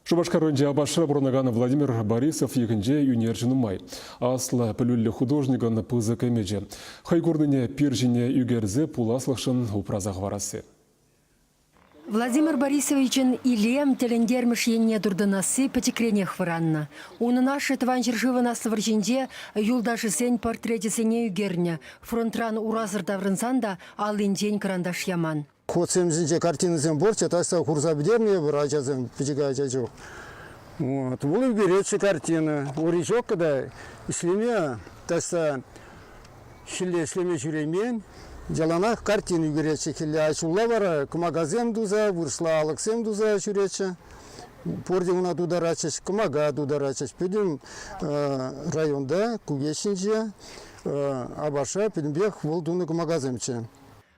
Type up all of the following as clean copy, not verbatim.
Шупашкар районӗнчи Апашра пурӑнакан Владимир Борисов йӑхӗнче ӳнерҫӗ нумай. Аслӑ пӗлӳллӗ художникӑн пысӑк ӗмӗчӗ. Хӑй курнине пир ҫине ӳкерсе пуласлӑхшӑн упраса хӑварасси. Владимир Борисовичӑн илем тӗлӗнтермӗш енне туртӑнасси пӗчӗкренех вӑраннӑ. Унӑн ашшӗ Тӑван ҫӗршывӑн Аслӑ вӑрҫинче юлташӗсен портречӗсене ӳкернӗ. Фронтран урасӑр таврӑнсан та аллинчен кӑранташ яман. Хутсем ҫинче картинӑсем пурччӗ, таҫта хурса пӗтернӗ эпир ачасем, пӗчӗк ача чух. Вот. Вӑл ӳкеретчӗ картина. Уричокка та ӗҫлеме таҫта хӗлле ӗҫлеме ҫӳремен. Яланах картина ӳкеретчӗ хӗлле. А ҫулла вара кӑмакасем туса, вырӑсла алӑксем туса ҫӳретчӗ. Пурте уна тутаратчӗҫ, кӑмака тутаратчӗҫ. Пӗтӗм районта, Кукеҫ ҫинче, Апашра пӗтӗмпех вӑл тунӑ кӑмакасемччӗ.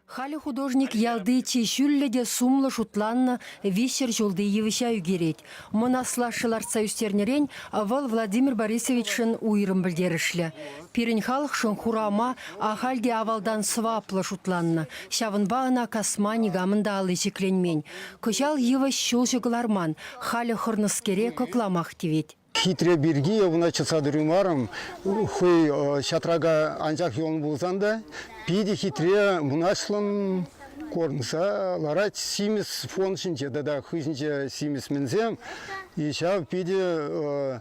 Халӗ художник ялти чи ҫӳллӗ те сумлӑ шутланнӑ 300 ҫулти йывӑҫа ӳкерет. Мӑн аслашшӗ лартса ӳстернӗрен вӑл Владимир Борисовичшӑн уйрӑм пӗлтерӗшлӗ. Пирӗн халӑхшӑн хурама ахаль те авалтан сӑваплӑ шутланнӑ. Ҫавӑнпа ӑна касма никамӑн та алли ҫӗкленмен. Кӑҫал йывӑҫ ҫулҫӑ кӑларман, халӗ хӑрнӑскере кӑкламах тивет. Хитре пирки ӑна чӑтса тӑраймарӑм. Хӑй ҫатрака анчах юлнӑ пулсан та питӗ хитре, мӑнаҫлӑн курӑнса ларать симӗс фон ҫинче тата хыҫӗнче симӗс мӗнсем. И ҫав питӗ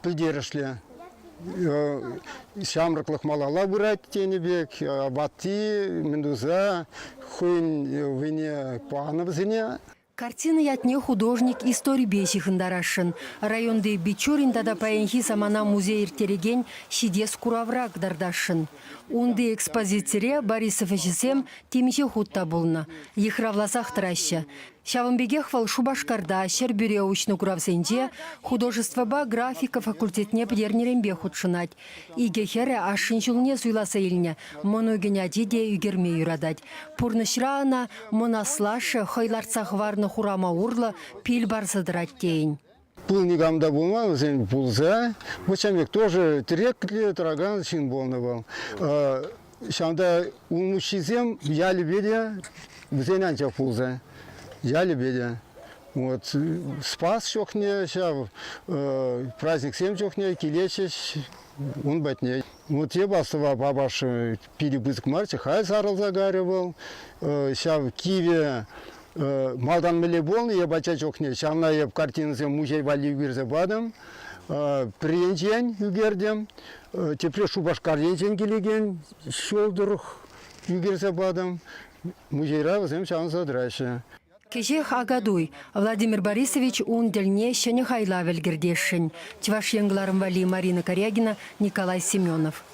пӗлтерӗшлӗ. Ҫамрӑклӑх малалла пырать тенӗ пек, ватти мӗн туса хӑйӗн вӑйне панӑ вӗсене. Картина ятне художник историпе ҫыхӑнтарасшӑн. Районти Бичурин тата паянхи самана музей ирттерекен ҫитес куравра кӑтартасшӑн. Унти экспозицире Борисов ӗҫӗсем темиҫе хут та пулнӑ, йыхравласах тӑраҫҫӗ. Ҫавӑн пекех вӑл Шупашкарта, Ҫӗрпӳре уҫнӑ куравсенче художествӑпа графика факультетне пӗтернӗренпе хутшӑнать. Икӗ хӗрӗ ашшӗн ҫулне суйласа илнӗ, мӑнукӗн ачи те ӳкерме юратать. Пурнӑҫра ӑна мӑн аслашшӗ хӑй лартса хӑварнӑ хурама урлӑ пил парса тӑрать тейӗн. Пыл никам та пулман, вӗсен пулса. Вӑт пек тоже тӗреклӗ тӑракан ҫын пулнӑ вӑл. Ҫавӑнта улмуҫҫисем ялӗпе те вӗсен анчах пулса. Ялӗпе те. Вот Спас чухне ҫав праздниксем чухне килетчӗҫ ун патне. Вот эп астӑва папаш питӗ пысӑк марччӗ, халь сарӑлса карӗ вӑл. Ҫав кивӗ малтан мӗнле пулнӑ эп ача чухне, ҫавна эп картинӑсем музей валли ӳкерсе патӑм. Пӗр енчен ӳкертӗм, тепре Шупашкар енчен килекен ҫул тӑрӑх ӳкерсе патӑм. Музейра вӗсем ҫавӑнса тӑраҫҫӗ. Кӗҫех Акатуй. Владимир Борисович ун тӗлне ҫӗнӗ хайлав ӗлкӗртесшӗн. Чӑваш Ен кӑларӑм валли Марина Карягина, Николай Семенов.